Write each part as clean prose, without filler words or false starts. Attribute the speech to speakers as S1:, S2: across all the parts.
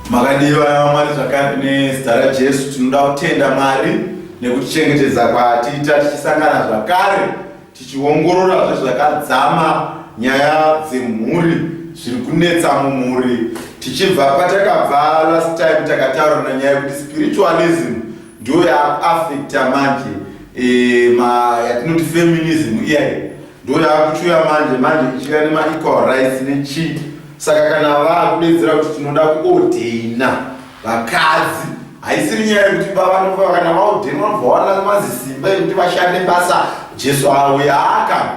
S1: Makadii vana vaMwari zvakare nezita raJesu tinoda kutenda Mwari nekutichengetedza kwatiita tichisangana zvakare tichiongororazve zvakadzama nyaya dzemhuri zviri kunetsa mumhuri tichibva patakabva last time takataurana nyaya yekuti spiritualism ndiyo yaakuafecta manje e, ma, yatinoti feminism iyayi ndo yakuchiuya manje manje ichiuya nemaequal rights nechii. Saka kana vaakudedzera kuti tinoda kuordaina vakadzi, haisiri nyaya yekuti vanobva kana vaordaina vanobva vawana mazisimba ekuti vashande basa Jesu auya aka.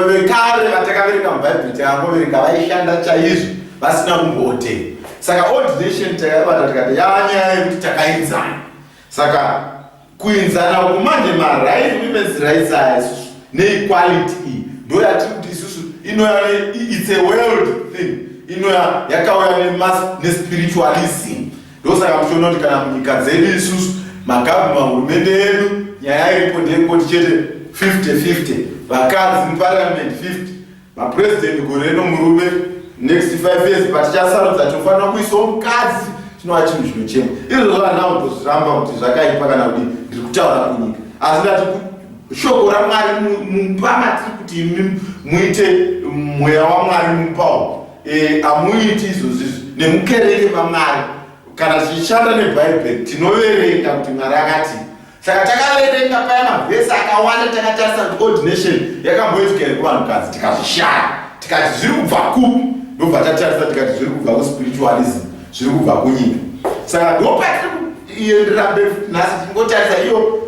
S1: Vekare vatakaverenga muBhaibheri takangoverenga vaishanda chaizvo vasina kumboordaina. Saka ordination takaibata tikati yanyaya yekuti takainzana. Saka kuinzana uku manje maright women's rights aya isusu neequality iyi ndo yatiri kuti isusu inoya it's a world thing inoya yakauya nemas nespiritualism. Ndosaka muchiona kuti kana munyika dzedu isusu magavhuma hurumende yedu nyaya iripo ndeyekungoti chete 50-50 vakadzi muparliament 50 Mapresident gore rino murume next 5 years patichasarudza tinofanira kuisawo mukadzi chinova chinhu chinochema. Izvozvo handina kutozviramba kuti zvakaipa kana kudii, ndiri kutaura kunyika. Asi ndati shoko raMwari mumba matiri kuti imi muite mweya waMwari mumba umu. Hamuiti izvozvo izvi nemukereke maMwari. Kana tichishanda neBhaibheri tinoverenga kuti Mwari akati. Saka takaverenga paya mavhesi akawanda takatarisa kuti ordination yakamboitika here kuvanhukadzi tikazvishaya tikati zviri kubva kupi, ndobva tatarisa tikati zviri kubva kuspiritualism, zviri kubva kunyika. Saka ndopatiri kuenderera mberi futi nhasi tichingotarisa iyo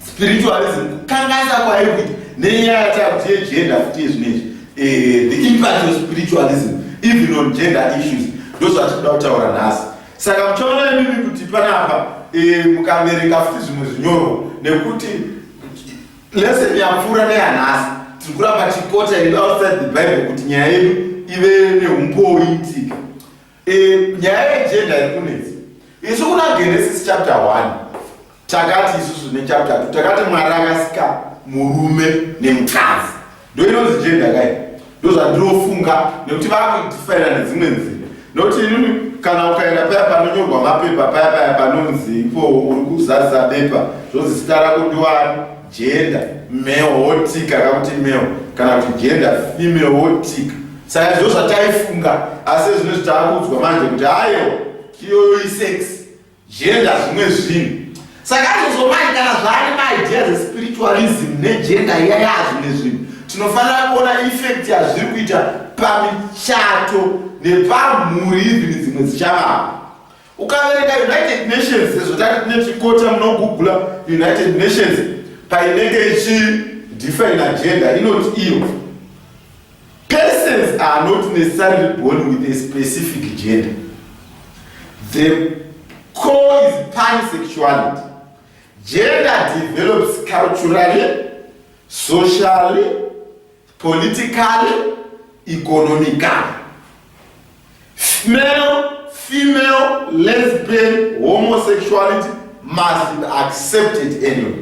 S1: spiritualism kukanganisa kwairi kuita nenyaya yatakuti yegender futi yezvinezvi, the impact of spiritualism even on gender issues, ndozvatiri kuda kutaura nhasi. Saka muchaona imimi kuti panapa mukaverenga futi zvimwe zvinyorwa, nekuti lesson yapfuura neyanhasi tiri kuramba tichikota yedu outside the Bible kuti nyaya yedu ive neumbowo iitika. Nyaya yegender iri kunetsa isu kuna Genesis chapter 1 takati isusu nechapter 2 takati Mwari akasika murume nemukadzi, ndo inonzi gender kai. Ndozvandinofunga nekuti vakuidefina nedzimwe nzira, nokuti inini kana ukaenda paya panonyorwa mapepa paya paya panonzi ipo uri kuzadzisa bepa zvonzi zita rako ndiwani, gender male wotika kakuti male kana kuti gender female wotika. Saka izvo zvataifunga, asi zvino zvitaakuudzwa manje kuti hayo iyoyo isex, gender zvimwe zvinhu. Saka izvozvo manje kana zvaane maideas espiritualism negender iya yazvimwe zvinhu, tinofanira kuona effect yazviri kuita pamichato nepamhuri even dzimwe dzichavapo. Ukaverenga United Nations, sezvo tati tine chikota munogugula United Nations painenge ichidefine gender, inoti iyo persons are not necessarily born with a specific gender. The core is pansexuality. Gender develops culturally, socially, politically, economically. Male, female, lesbian, homosexuality must be accepted anyway.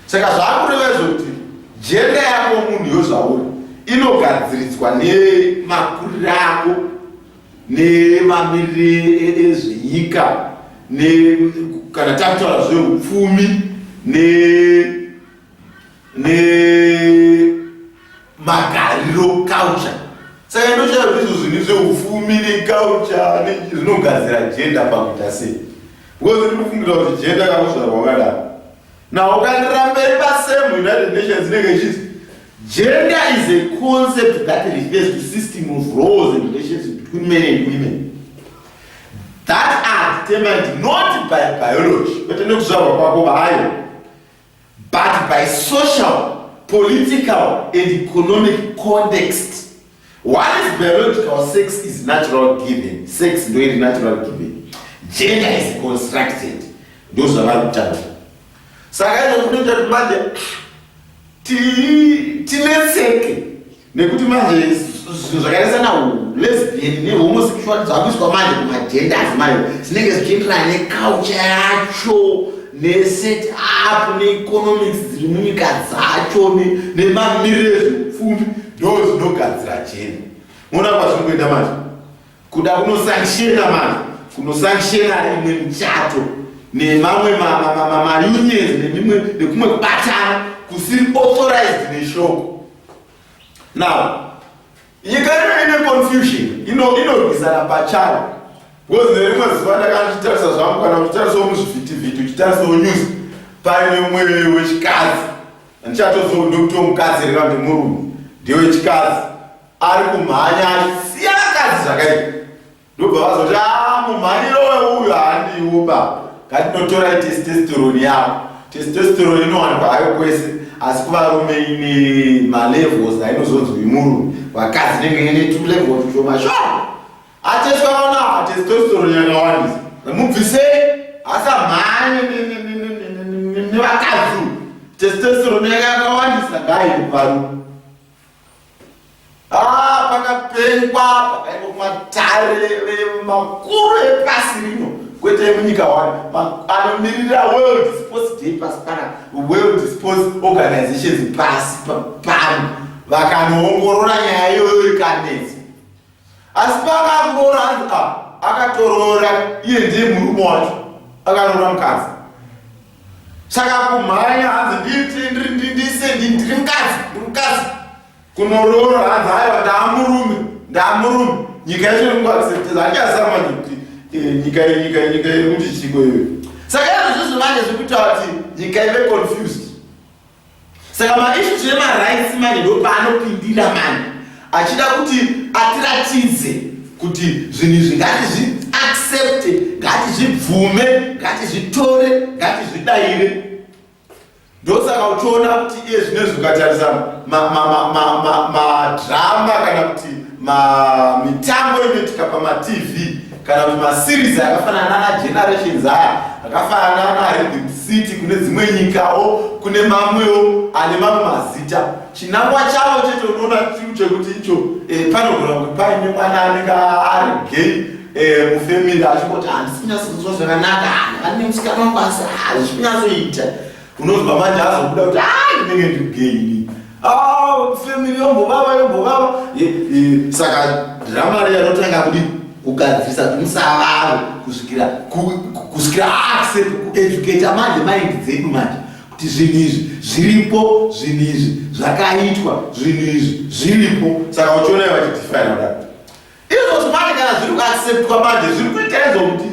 S1: Saka zvakureva izvo kuti gender yako munhu yo zvauri inogadziridzwa nemakuriro ako nemamirire ezvenyika, kana takutaura zveupfumi nemagariro, culture. Saka ndochaya kuti izvo zvinhu zveupfumi neculture zvinogadzira gender pakuita sei, because ndiri kufungira kuti gender kakuzvarwa wakadaro. Now ukaenderera mberi pasame United Nations inenge ichiti gender is a concept that refers to system of roles and relationships between men and women that are determined not by biology, kwete nekuzvarwa kwako vayo, but by social, political and economic context. One is biological sex is natural given. Sex ndo iri natural given, gender is constructed. Ndo zvavari kutaura. Saka izvo zvinoita kuti manje tinetseke nekuti manje zvinhu zvakaita sana lesbian nehomosexual zvakuiswa manje kumagenders mayo zvinenge zvichienderana neculture yacho neset up neeconomics dziri munyika dzacho nemamiriro ezveupfumi, ndo zvinogadzira gender. Muona kwazviri kuenda manje. Kuda kunosanctiona manje, kunosanctiona imwe michato nemamwe maunions nemimwe nekumwe kubatana kusiri authorized neshoko. Now, nyika ino ine confusion, inorwisana pachayo. Because nerimwe zuva ndakandichitarisa zvangu, kana uchitarisawo muzvivhitivhiti, uchitarisawo news, paine umwe wechikadzi, handichatozondi kuti mukadzi here kana kuti murume, ndewechikadzi ari kumhanya achisiya vakadzi zvakaipa. Ndobva vazoti, a mumhanyiro weuyu haandiwo ba, ngatinotorai testosterone yavo. Testosterone inowanikwa hayo kwese, asi kuvarume ine malevels ainozonzi murume, vakadzi inenge ine two level tushoma shoma. Ateswa vana testosterone yakawandisa, mubvisei asamhanye nevakadzi, testosterone yakawandisa ngaende kuvarume. Ah, pakapengwa, pakaendwa kumatare makuru epasi rino, kwete emunyika wani, anomirira World Sports Day pasi pana, World Sports Organizations pasi pano, vakanoongorora nyaya iyoyo ikanetsa. Asi pakaroora, hanzi a akatoroora, iye ndiye murume wacho akaroora mukadzi. Saka kumhanya, hanzi ndise ndiri mukadzi, ndiri mukadzi, kunoroora, hanzi aiwa, ndaamurume, ndaamurume. Nyika yacho iri kungoaccepteza, handichazama manje kuti nyika iri kuti chiko iyoyo. Saka izvo zvizvo manje zviri kutaura kuti nyika ive confused. Saka maissues emarights manje ndo paanopindira manje, achida kuti atiratidze kuti zvinhu izvi ngatizviaccepte, ngatizvibvume, ngatizvitore, ngatizvidayire. Ndosaka uchiona kuti iye zvinezvi ukatarisa madrama kana kuti mitambo inoitika pamatv kana kuti maseries akafanana nana Generations aya, akafanana nana Rhythm City kune dzimwe nyikawo, kune mamwewo ane mamwe mazita, chinangwa chavo chete unoona chiri chekuti icho panogona kunge paine mwana anenge ari gay mufamily, achingoti, "Handisi kunyatsonzwa zvakanaka, handine musikana wangu, asi hazvisi kunyatsoita." Unozwa manje azobuda kuti, "A, ndinenge ndiri gay ini." Family yombovava, yombovava. Saka drama riya rotanga kudi kugadzirisa kuti musavave kusvikira accept, kueducata manje mind dzedu manje kuti zvinhu izvi zviripo, zvinhu izvi zvakaitwa, zvinhu izvi zviripo. Saka uchiona vachidefine kudaro izvozvo manje, kana zviri kuacceptwa manje, zviri kuita izvo kuti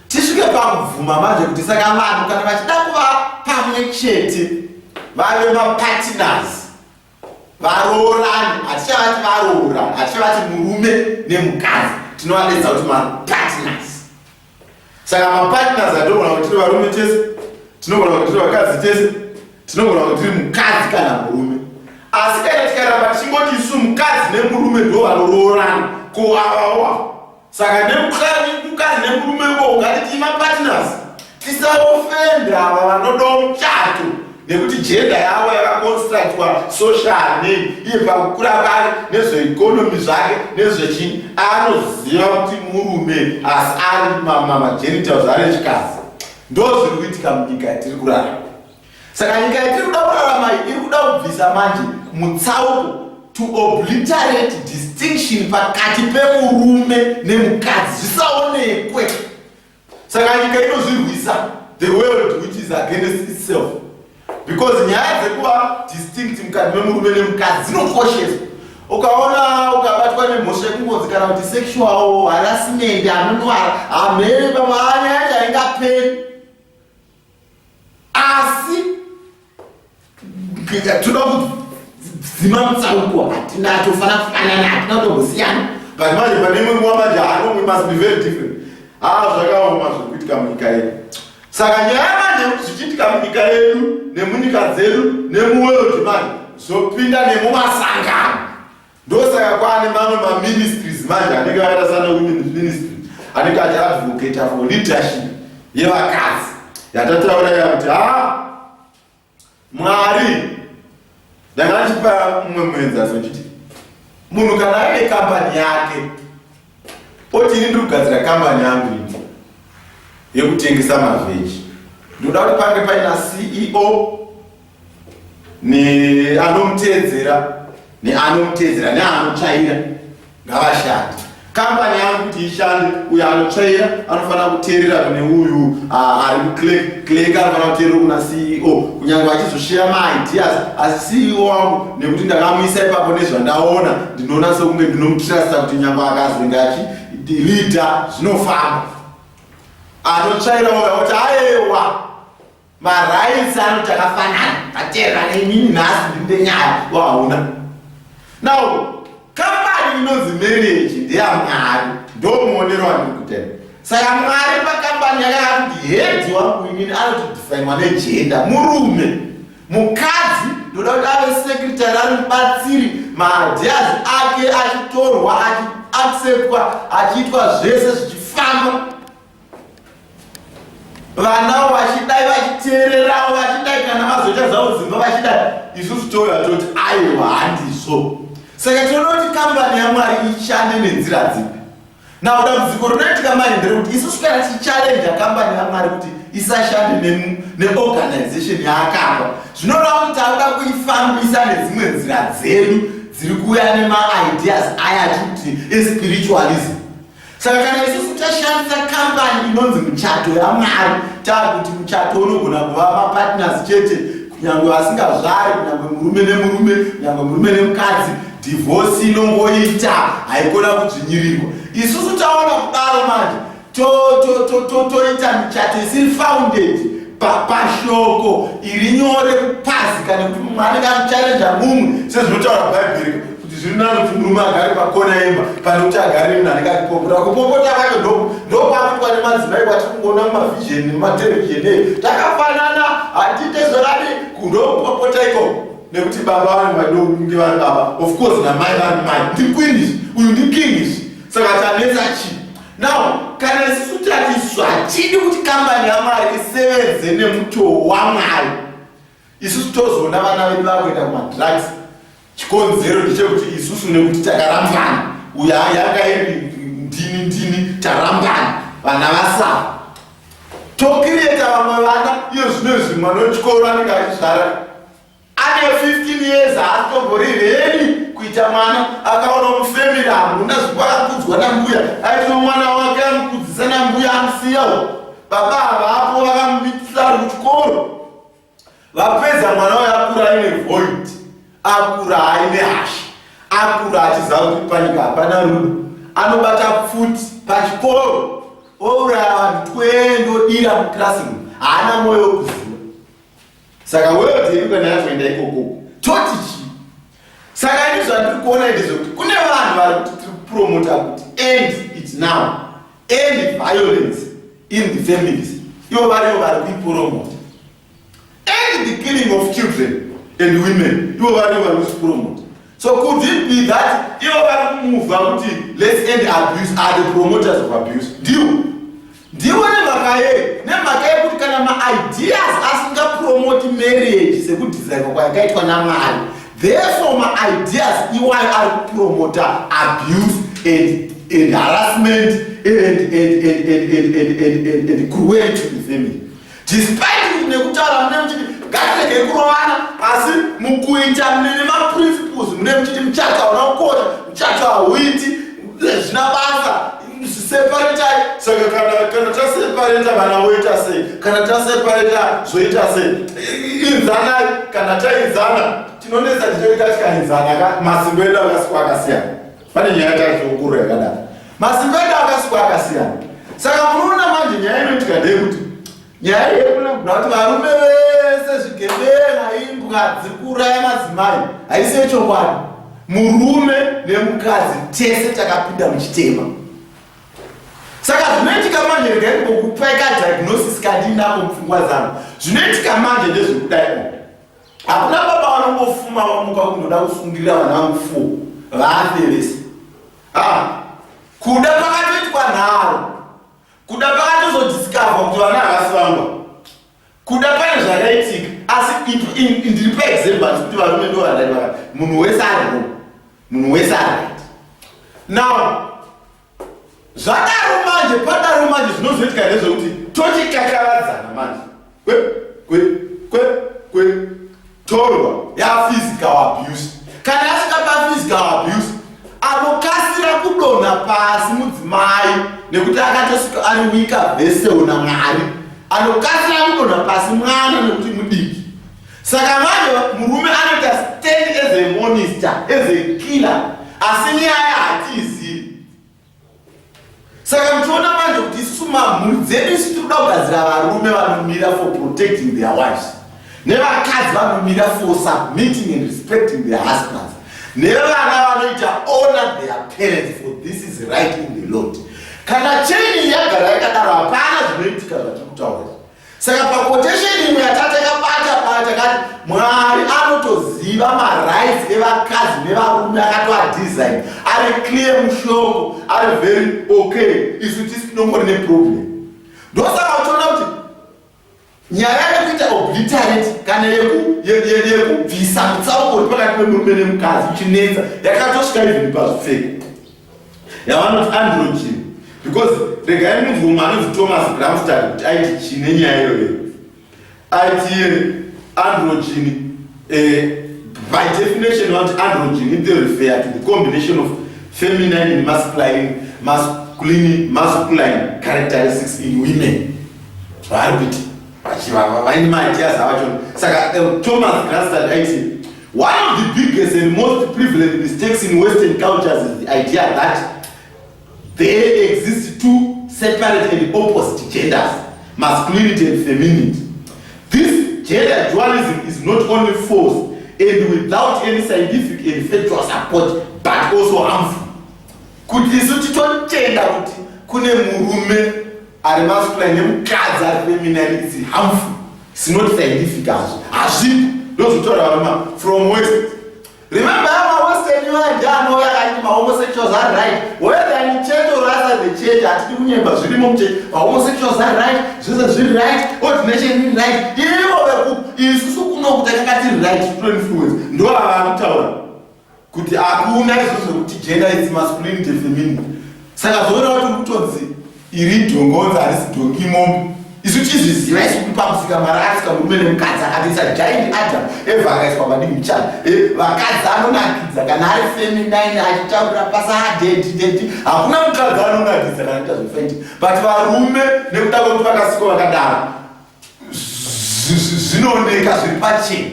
S1: tisvike pakubvuma manje kuti saka vanhu kana vachida kuva pamwe chete, vave mapartners, varoorani, hatichavati varoora, hatichavati murume nemukadzi, tinovadedza kuti mapartners. Saka mapartners atinogona kuti tiri varume tese, tinogona kuti tiri vakadzi tese, tinogona kuti tiri mukadzi kana murume. Asi kana tikaramba tichingoti isu mukadzi nemurume ndo vanoroorana, ko avawa? Saka nemukadzi nemurume iko ngatiti mapartners, tisaofenda ava vanodawo muchato nekuti gender yavo yakaconstructwa social nei. Iye pakukura kwake nezveeconomy zvake nezvechii, anoziva kuti murume, asi ari magenitals ari echikadzi. Ndo zviri kuitika munyika yatiri kurarama. Saka nyika yatiri kuda kurarama iyi iri kuda kubvisa manje mutsauko, to obliterate distinction pakati pemurume nemukadzi, zvisaonekwe. Saka nyika inozvirwisa, the world which is against itself, because nyaya dzekuva distinct mukati memurume nemukadzi dzinokosheswa. Ukaona ukabatwa nemhosva yekungonzi kana kuti sexual harassment, anonwara hamhere pamanyaya yacho haingaperi. Asi toda kudzima mutsauko, hatina, tofanira kufanana, hatina kutombosiyana. But manje pane imwe nguva manje, hano, we must be very different. Ah, zvakaoma zviri kuitika munyika yedu. Saka nyaya manje yekuti zvichiitika munyika yedu nemunyika dzedu nemuworld manje zvopinda nemumasangano. Ndosaka kwaane mamwe maministries manje anenge akaita sana women ministry, anenge achiadvocata for leadership yevakadzi yatataura iya, kuti ha, Mwari, ndanga ndichipa mumwe muenzaniso nchiti munhu kana aine kambani yake, oti, "Ini ndiri kugadzira kambani yangu ini yekutengesa mavheji, ndoda kuti pange paina CEO neanomuteedzera neanomuteedzera neanotsvaira, ngavashande." Kambani yangu kuti ishande, uyo anotsvaira anofanira kuteerera kune uyu ari kuclerk, clerk anofanira kuteerera kuna CEO, kunyange vachizosheya maideas, asi CEO wangu nekuti ndakamuisa ipapo nezvandaona, ndinoona sekunge ndinomutrasta kuti nyange akazenge achileader zvinofamba. Anotsvaira uyo oti ayewa Marights anoti akafanana, ngateererane inini nhasi ndinde nyaya wahauna. Now, kambani inonzi marriage ndeyaMwari, ndomuonero wandiri kutenda. Saka Mwari pakambani yakanga kuti head wangu inini anotodefiniwa negender, murume. Mukadzi ndoda kuti ave secretary, ari mubatsiri, maideas ake achitorwa, achiacceptwa, achiitwa zvese zvichifamba. Vanawo vachidai vachiteererawo vachidai kana vazoita zvavo dzimba vachidai, isusu touya toti aiwa handizvo. Saka tinoda kuti kambani yaMwari ishande nenzira dzipi? Now dambudziko rinoitika manje nderekuti isusu kana tichichallenja kambani yaMwari kuti isashande neorganization yaakapa, zvinoreva kuti takuda kuifambisa nedzimwe nzira dzedu dziri kuuya nemaideas aya atikuti espiritualism. Saka kana isusu tashandisa kambani inonzi muchato yaMwari, taakuti muchato unogona kuva mapartners chete, kunyangwe vasingazvari, kunyangwe murume nemurume, kunyangwe murume nemukadzi, divorce inongoita, haikona kudzvinyirirwa. Isusu taona kudaro manje toita michato isiri founded pashoko iri nyore kupazika, nekuti mumwe anenge amuchalenja mumwe sezvinotaura Bhaibheri kuti zviri nani kuti murume agare pakona yemba pane kuti agare nemunhu anenge achipopota. Kupopota kwacho ndokwakuitwa nemadzimai kwatiri kungoona mumavhizheni nemumaterevhizheni eyo, takafanana, hatiite zvakadi kundokupopota ikoko, nekuti baba vanhu vadokunge vari baba, of course namai vari mai, ndiqueen izvi, uyu ndiking izvi. Saka chanetsa chii? Now, kana isusu tati isusu hatidi kuti kambani yaMwari isevenze nemutoo waMwari, isusu tozoona vana vedu vakuenda kumadrugs. Chikonzero ndechekuti isusu nekuti takarambana, uyo yanga iri ndini ndini, tarambana, vana vasara, tokireta vamwe vana. Iyo zvino izvi mwana wechikoro anenge achizvara ane 15 years, haatombori ready kuita mwana. Akaona mufamily hamuna zvikwakakudzwa nambuya, aitwa mwana wake amukudzisa nambuya, amusiyawo, baba havapo, vakamumitisa ari kuchikoro. Vapedza, mwana uyo akura aine void, akura aine hasha, akura achiziva kuti panyika hapana rudo. Anobata pfuti pachikoro, ouraya vanhu twendodira muclassroom, haana mwoyo wekuziva. Saka world yedu kana yatoenda ikokoko, toti chii? Saka ini zvandiri kuona ndezvekuti kune vanhu vari kuti tiri kupromota kuti end it now, end violence in the families. Ivo varivo vari kuipromota. End the killing of children and women, ivo varivo vari kuzvipromota. So could it be that ivo vari kumuvha kuti let's end abuse are the promoters of abuse? Ndivo, ndivo. Nemhaka yei? Nemhaka yekuti kana maideas asingapromoti marriage sekudhizainwa kwayakaitwa naMwari, therefore maideas iwayo ari kupromota abuse and harassment and cruelty to the family, despite kuti nekutaura mune muchiti ngatiregei kurovana, asi mukuita mune nemaprinciples mune muchiti muchato hauna kukosha, muchato hauiti, zvina basa, separatai. Saka kana tasepareta, vana voita sei? Kana tasepareta, zvoita sei? Inzanai. Kana tainzana, tinonetsa tichoita tikainzana ka masimba edu akasikwa akasiyana. Pane nyaya tachiongorora yakadaro, masimba edu akasikwa akasiyana. Saka munoona manje nyaya inoitika ndeyekuti nyaya yekuna kuti varume vese zvigebenga, imbwa dziri kuuraya madzimai, haisi yechokwadi. Murume nemukadzi tese takapinda muchitema. Saka zvinoitika manje, regai ndimbokupai kadiagnosis kandinako mupfungwa dzangu. Zvinoitika manje ndezvekudai, hakuna baba vanongofuma vamuka kundoda kusungirira vana vangu four vafe vese. Ah, kuda pakatoitwa nharo, kuda pakatozodiscover kuti vana havasi vangu, kuda pane zvakaitika. Asi ndiri paexample, handisi kuti varume ndo vandai vakati munhu wese ari wrong, munhu wese ari right. Now zvadaro manje, padaro manje, zvinozoitika ndezvekuti tochikakavadzana manje, kwe kwe kwe kwe, torwa yaphysical abuse. Kana asvika paphysical abuse, anokasira kudonha pasi. Nekuti akatosvika ari weaker vessel naMwari. Anokasira kudonha pasi mwana nekuti mudiki. Saka manje murume anoita stand as a monster, as a killer. Asi nyaya hatiizivi. Saka muchiona manje kuti isusu mamhuri dzedu isu tiri kuda kugadzira varume vanomira for protecting their wives nevakadzi vanomira for submitting and respecting their husbands nevana vanoita honor their parents, for this is right in the Lord. Kana chain yagara yakadaro, hapana zvinoitika zvatiri kutaura. Saka paquotation imwe yatatakabata paya, takati Mwari anotoziva marights evakadzi nevarume, akatoadesign ari clear mushoko, ari very okay. Isu tisi tinongori neproblem. Ndosaka uchiona kuti nyaya yekuita obliterate kana yekubvisa mutsauko uri pakati pemurume nemukadzi uchinetsa, yakatosvika even pazvipfeko yavanoti androgyny. Because regai munzwi umwe anonzi Thomas Gramstad kuti aiti chii nenyaya iyoyo. Aiti androgyny, by definition vanoti androgyny they refer to the combination of feminine and masculine characteristics in women. Vari kuti vaine maideas avacho. Saka Thomas Gramstad aiti one of the biggest and most prevalent mistakes in Western cultures is the idea that there exist two separate and opposite genders, masculinity and femininity. This gender dualism is not only false and without any scientific and factual support, but also harmful. Kuti isu titotenda kuti kune murume ari masculine nemukadzi ari feminine is harmful. It's not scientific, hazvo hazvipo. Ndozvotaura varume from West. Remember, mawestern iwaya anouya akati mahomosexuals are right, whether in church or outside the church. Hatidi kunyemba, zvirimo muchechi. Mahomosexuals are right, zvese zviri right, ordination iri right. Ivo veku isusu kunoku takanga tiri right to influence. Ndo ava kuti hakuna izvo zvekuti gender is masculinity, feminine. Saka zvoreva kuti kutonzi iri dhongonzi harisi dhongi, mombe. Isu tizviziva isu kuti pamusika Mwari akasika murume nemukadzi, akatoisa giant Adam, Eva akaiswa madini muchana. Vakadzi anonakidza kana ari feminine, achitaurira pasi, adaddy, daddy. Hakuna mukadzi anonakidza kana kuita zvefight, but varume nekuda kwekuti vakasikwa vakadaro, zvinooneka zviri pachena.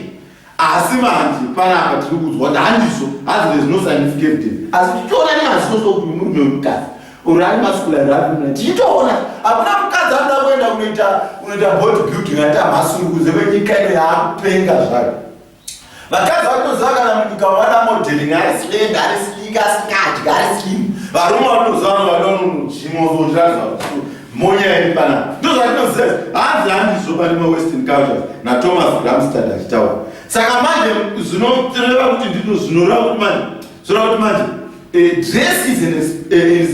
S1: Asi manje panapa tiri kuudzwa kuti handizvo, hanzi there's no scientific evidence, asi tichiona nemaziso sokuti murume wemukadzi uri ari masculine, ari feminine, tichitoona hakuna mukadzi anoda kuenda kunoita body building, aita mhasuru kunze kwenyika ino yaakupenga zvayo. Vakadzi vatinoziva kana munyika vada modeling, ari slender, ari slick, asingadyi, ari slim. Varume vatinoziva vanovada unojimozotiratidza monya iri panapa. Ndo zvatinoziva, hanzi handizvo pane mawestern cultures, naThomas Gramstad achitaura. Saka manje zvinoreva kuti ndino zvinoreva kuti manje, zvinoreva kuti manje dress is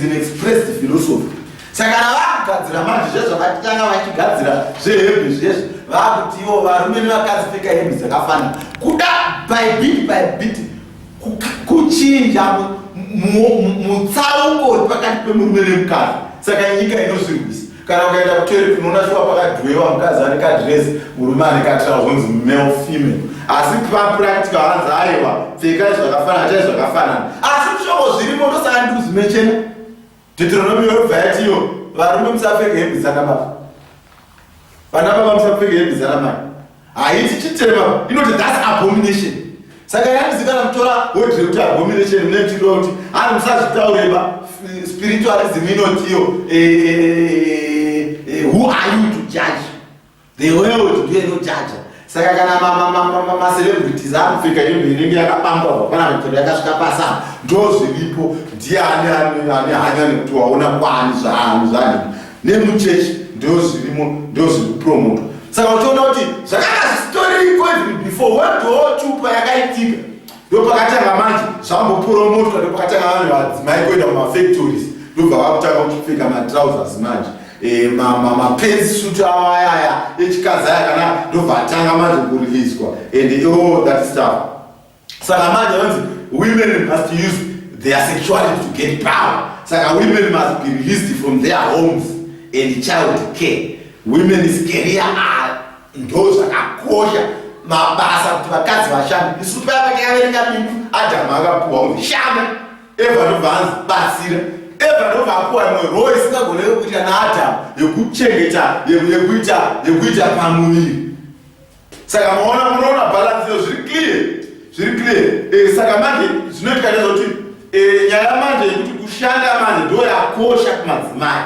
S1: an expressed philosophy. Saka kana vakugadzira manje zvezvakatanga vachigadzira zvehembe zvezvo, vakuti ivo varume nevakadzi pfeka hembe dzakafanana, kuda by bit by bit kuchinja mutsauko uri pakati pemurume nemukadzi. Saka nyika inozvirwisa. Kana ukaenda kutoilet, unoona shuwa pakadhwewa mukadzi ane kadress, murume ane katrauza, zvonzi male, female. Asi papractical hanzi aiwa, pfekai zvakafanana, tai zvakafanana. Asi mushoko zvirimo, ndosaka ndiri kuzvimechena. Deuteronomy yobva yatiyo varume musapfeke hembe dzana vana baba, musapfeke hembe dzana mai. Haiti chitema, inoti that's abomination. Saka yandizikana mutora word rekuti abomination, munoitirwa kuti hani musazvitaureba. Spiritualism inotiyo who are you to judge the world? Ndiyo inojaja. Saka kana macelebrities akupfeka hembe inenge yakabambwa pana mitoro yakasvika pasi apa, ndo zviripo. Ndiani ane hanya nekuti waona kwani zvaani zvani? Nemuchechi ndo zvirimo, ndo zviri kupromotwa. Saka uchiona kuti zvakanga zvisitoriko even before World War II payakaitika, ndo pakatanga manje zvambopromotwa, ndo pakatanga vanhu vadzimai kuenda kumafactories, ndobva vakutanga kuchipfeka matrousers manje, mapants suit avo ayaya echikadzi aya, kana ndobva atanga manje kuriliswa and all that stuff. Saka manje vanzi women must use their sexuality to get power. Saka women must be released from their homes and child care. Women's career are ndo zvakakosha, mabasa kuti vakadzi vashande. Isu paya pakaverenga bindu, Adhamu akapuhwa kunzi shanda, Eva ndobva anzi batsira. Eva ndobva apuwa imwe role isingagoneke kuita naAdhamu yekuchengeta, yekuita, yekuita pamuviri. Saka maona, munoona balance iyo zviri clear, zviri clear. E, saka manje zvinoitika ndezvekuti e, nyaya manje yekuti kushanda manje ndo yakosha kumadzimai.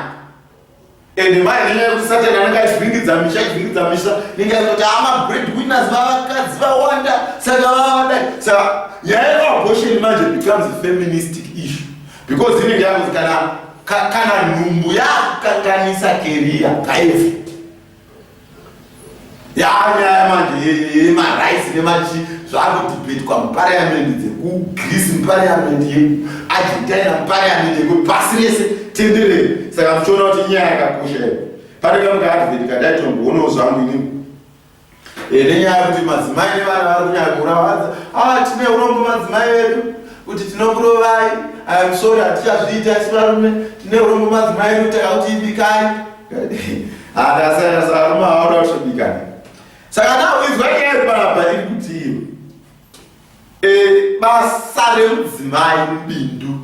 S1: Ende mai nenyaya yekuti Satani anenge achivhiringidza misha, achivhiringidza misha, nenge achiti ama ah, bread winners vavakadzi vawanda, saka vavadai. Saka nyaya yeabortion manje becomes a feministic issue because inenge yakuti kana kana nhumbu yakukanganisa keriya ngaibve. Yanyaya manje yemarights nemachi zvakudhibhetwa muparliament dzekuGreece, muparliament yekuArgentina, muparliament yekupasi rese tenderere. Saka muchiona kuti inyaya yakakosha iyo. Pane kamwe kaadvert kandaitombowonawo zvangu inini e, nenyaya yekuti madzimai nevana vari kunyanya kuurawadza. Ah, tine urombo madzimai vedu kuti tinokurovai. I am sorry, hatichazviita isu varume. Tine urombo madzimai edu, takakuti ibikai. Akasaya varume havaoda kutobikana. Saka now izwa nyaya iri panapa iri kuti iyo e, basa remudzimai mubindu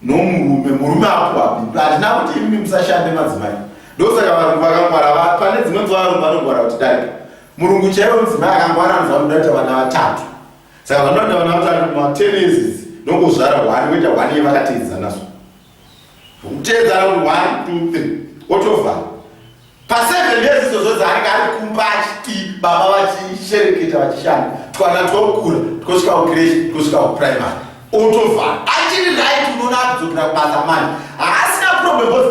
S1: nomurume, murume apuwa bindu. Handina kuti imimi musashande madzimai. Ndosaka varungu vakangwara. Pane dzimwe nguva varungu vanongwara kuti darika murungu chaivo. Mudzimai akangwara anoziva kuti ndaita vana vatatu. Saka vanoita vana vatatu ma 10 years nongozvara one, voita one year vakateedzana, so kuteedzana kuti 1 2 3 otovhara. Pa7 years izvozvo dzaanenge ari kumba achiti baba vachishereketa vachishanda, twana twokura twosvika kucreche, twosvika kuprimary, otovhara achiri right. Unoona akudzokera kubasa manje, haasina problem because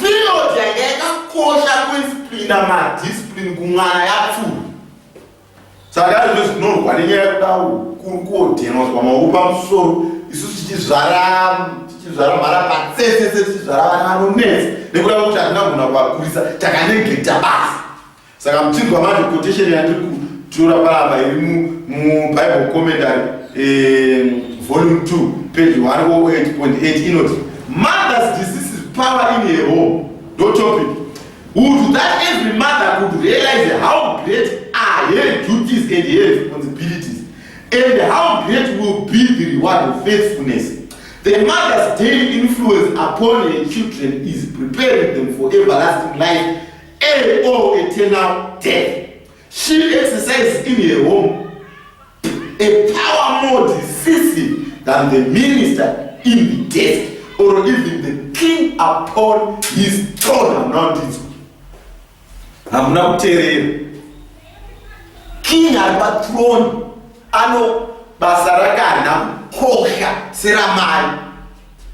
S1: period yanga yakakosha kuexplaina madiscipline kumwana yapfuura. Saka izvo zvinorwa nenyaya yekuda kuri kuodhenwa maoko pamusoro. Isusu tichizvara mhara patsetsetse, tichizvara vana vanonetsa nekuda kwekuti hatina kugona kuvakurisa, takaneglecta basa. Saka muchinzwa manje quotation yandiri kutora panapa iri muBible Commentary, volume 2, page 108.8, inoti "Mother's decisive power in her home", ndo topic. "Would that every mother could realize how great are her duties and her responsibilities, and how great will be the reward of faithfulness. The mother's daily influence upon her children is preparing them for everlasting life and or eternal death. She exercises in her home a power more decisive than the minister in the desk or even the king upon his throne." Hamuna kundinzwa, hamuna kuteerera. King ari pathrone ano basa rake harina kukosha seramai.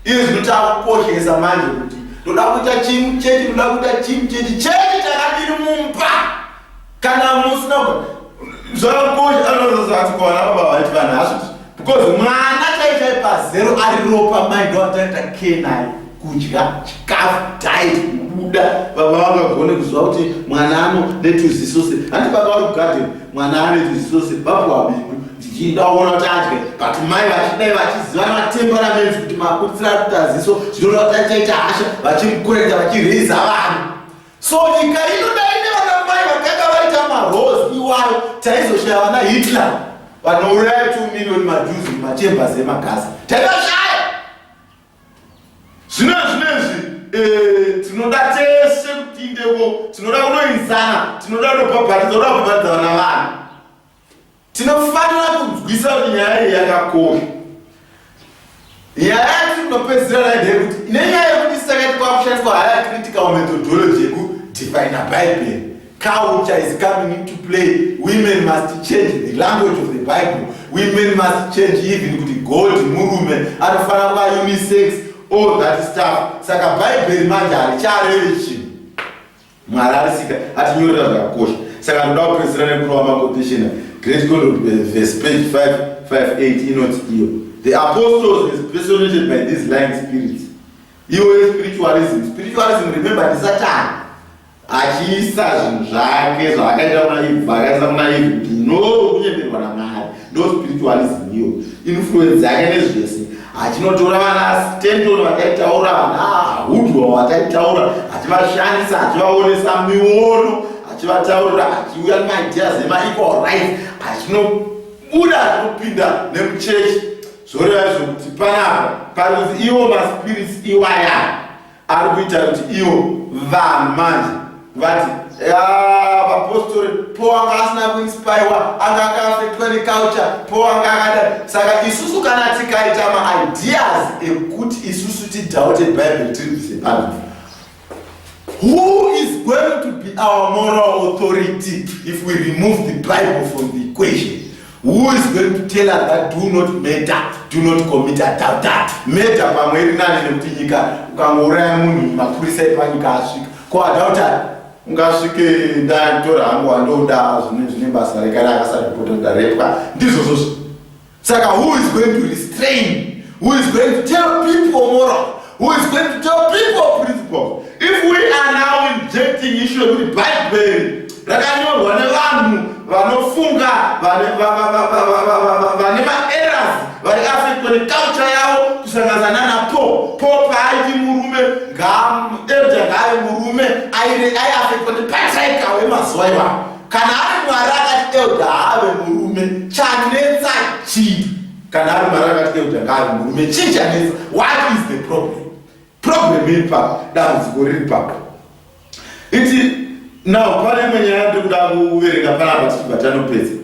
S1: Iye zvino takukoshesa manje kuti ndoda kuita chimu chechi, ndoda kuita chimu chechi. Chechi chakadiri mumba kana musina zvakakosha. Anozati kuvana baba vaiti vanhu hazviti because mwana chai chai pazero ari ropa, mai ndo ataita kenai kudya chikafu, diet, kubuda. Baba vangagone kuziva kuti mwana ano netuzisose handi baba vari kugadheni, mwana ane tuzisose, vapuwa bindu ndichindaona kuti adye, but mai vachidai vachiziva matemperaments kuti makutsira kuita ziso zvinoda kuti achaita hasha, vachimukorekta, vachireisa vanhu. So nyika inodai nevana mai vakanga vaita maroles iwayo, taizoshaya vana Hitler vanouraya 2 million maJews mumachambers emagasi, taivashaya. Zvino zvinezvi tinoda tese kutindeko, tinoda kunoisana, tinoda kunobhabhatidza, toda kubhabhatidza vana vanhu. Tinofanira kunzwisa kuti nyaya iyi yakakosha. Nyaya yatinopedzisira nayo ndeyekuti nenyaya yekuti sakati kwakushandiswa higher critical methodology yekudefina Bhaibheri, culture is coming into play. Women must change the language of the Bible. Women must change even kuti God murume anofanira kuva unisex, all that stuff. Saka Bhaibheri manje haricharevi chinhu. Mwari arisika atinyorera zvakakosha. Saka ndoda kupedzisira nekurova maquotation. Great Controversy, page 558, inoti iyo, "The apostles, personated by these lying spirits", iwo yespiritualism. Spiritualism, remember, ndisatani achiisa zvinhu zvake zvaakaita kuna Eve, akaisa kuna Eve kuti no kunyemerwa naMwari. Ndo spiritualism iyo, influence yake nezvese. Achinotora vana Stanton vataitaura, vana Hudwa vataitaura, achivashandisa, achivaonesa miono, achivataurira, achiuya nemaideas emaequal rights, achinobuda, achinopinda nemuchechi. Zvoreva izvo kuti panapa pari kunzi iwo maspirits iwaya ari kuita kuti iwo vanhu manje vati vapostori po anga asina kuinspirwa, anga akaafektwa neculture, po anga akadai. Saka isusu kana tikaita maideas ekuti isusu tidoubte Bhaibheri, tiribvise pano, who is going to be our moral authority if we remove the Bible from the equation? Who is going to tell us that do not murder, do not commit adultery? Murder pamwe iri nani, nekuti nyika ukangouraya munhu, mapurisa epanyika asvika. Ko adultery, ungasvike ndatora hangu wandoda, zvine basa rekare akasaripota ndarepwa, ndizvozvozvo. Saka who is going to restrain? Who is going to tell people moral? Who is going to tell people principles if we are now injecting issue yekuti Bhaibheri rakanyorwa nevanhu vanofunga, vane maerrors, vari affectwa neculture yavo, kusanganisa nana Paul? Paul paaiti murume elder ngaave murume, aiaffectwa nepatriarchal wemazuva iwayo. Kana ari Mwari akati elder haave murume, chanetsa chii? Kana ari Mwari akati elder ngaave murume, chii chanetsa? What is the problem? Problem iri papo, dambudziko riri papo iti now pane imwe nyaya ndiri kuda kuverenga panapa tichibva tanopedza.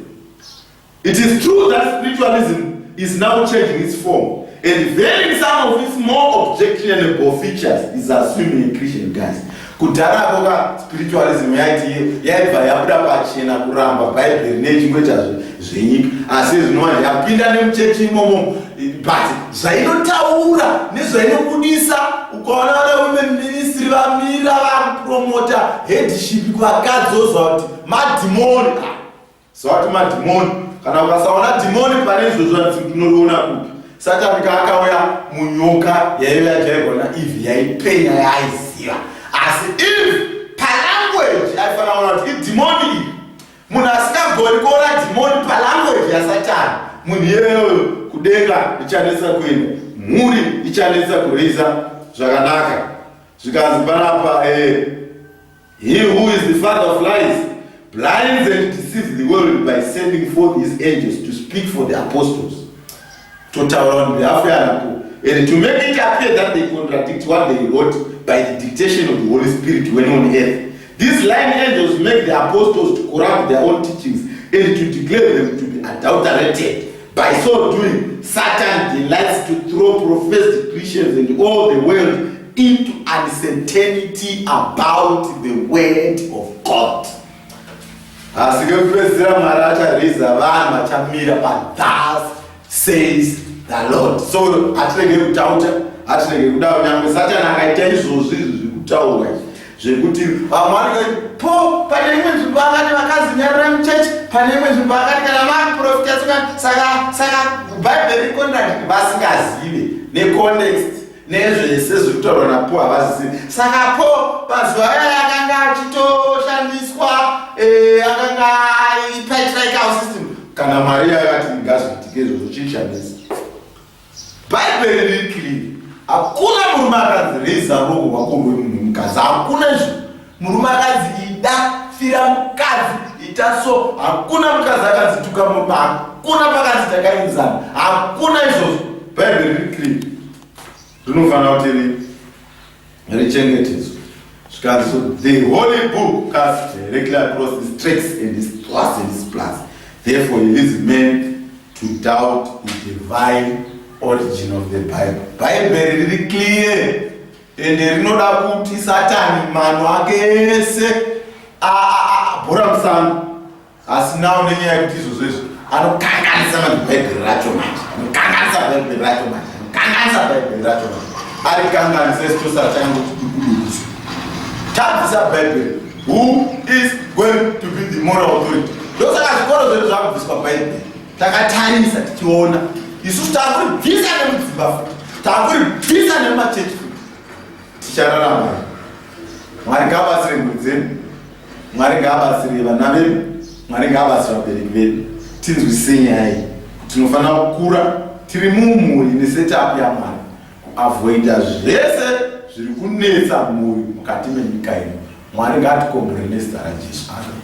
S1: It is true that spiritualism is now changing its form and veiling some of its more objectionable features, is assuming a Christian guise. Kudharako ka spiritualism yaiti yaibva yabuda pachena kuramba Bhaibheri nechimwe zvenyika, asi zvinova yapinda nemuchechi imomo, but zvainotaura nezvainobudisa, ukaona vana women ministry vamira vakupromota headship kuvakadzi, ozva kuti madhimoni, zva kuti madhimoni. Kana ukasaona dhimoni pane izvozvo, hanzi tinoriona kupi? Satani kaakauya munyoka yaive yajairwa naEve, yaipenya, yaaiziva, asi Eve palanguage aifanira kuona kuti idhimoni iri. Munhu asingagoni kuona dhimoni palanguage yaSatani, munhu iyeyoyo kudenga ichanetsa kuenda, mhuri ichanetsa kureisa zvakanaka. Zvikanzi panapa, "He who is the father of lies blinds and deceives the world by sending forth his angels to speak for the apostles," totaura on behalf yanapo, "and to make it appear that they contradict what they wrote by the dictation of the Holy Spirit when on earth. These lying angels make the apostles to corrupt their own teachings and to declare them to be adulterated. By so doing, Satan delights to throw professed Christians and all the world into uncertainty about the word of God." Asi kekupedzisira Mwari achareza vanhu vachamira pa "Thus says the Lord." So hatirege kutauta, hatirege kuda, nyangwe Satani akaita izvozvo izvi zvekutaurwa izvi, zvekuti vamwe vanoti po pane imwe nzvimbo akati vakadzi nyarira muchechi, pane imwe nzvimbo akati kana maprofita. Saka Bhaibheri contradict, vasingazive necontext nezvese zviri kutaurwa naPaul, havazizivi. Saka po pazuva aya akanga achitoshandiswa, akanga patriarchal system. Kana Mwari akati ngazviitike izvozvo, chichanesa? Bhaibheri riri clear. Hakuna murume akanzi reisa ruoko rwako rwemunhu mukadzi, hakuna izvo. Murume akanzi ida, fira mukadzi, ita so, hakuna. Mukadzi akanzi tuka murume, hakuna. Pakanzi takaenzana, hakuna izvozvo. Bhaibheri riri clear, rinofanira kuti richengetedzwe. Zvikanzi, "So the holy book cuts directly across his tracks and his thoughts and his plans. Therefore he leads men to doubt the divine origin of the Bible." Bhaibheri riri clear, ende rinoda kuti Satani mano ake ese bhora musango, asi nawo nenyaya yekuti izvozvo izvo anokanganisa manje Bhaibheri racho manje, anokanganisa Bhaibheri racho manje, anokanganisa Bhaibheri racho manje, arikanganisa. Isi tosara tangoti dukudukuso tabvisa Bhaibheri, who is going to be the moral authority? Ndosaka zvikoro zvedu zvakubviswa Bhaibheri. Takatarisa tichiona isusu takuribvisa nemudzimba futi, takuribvisa nemumachechi futi. Tichararama here? Mwari ngaabatsire mhuri dzedu, Mwari ngaabatsire vana vedu, Mwari ngaabatsire vabereki vedu, tinzwisise nyaya iyi. Tinofanira kukura tiri mumhuri nesetup yaMwari, kuavoida zvese zviri kunetsa mhuri mukati menyika ino. Mwari ngaatikomborere nezita raJesu, amen.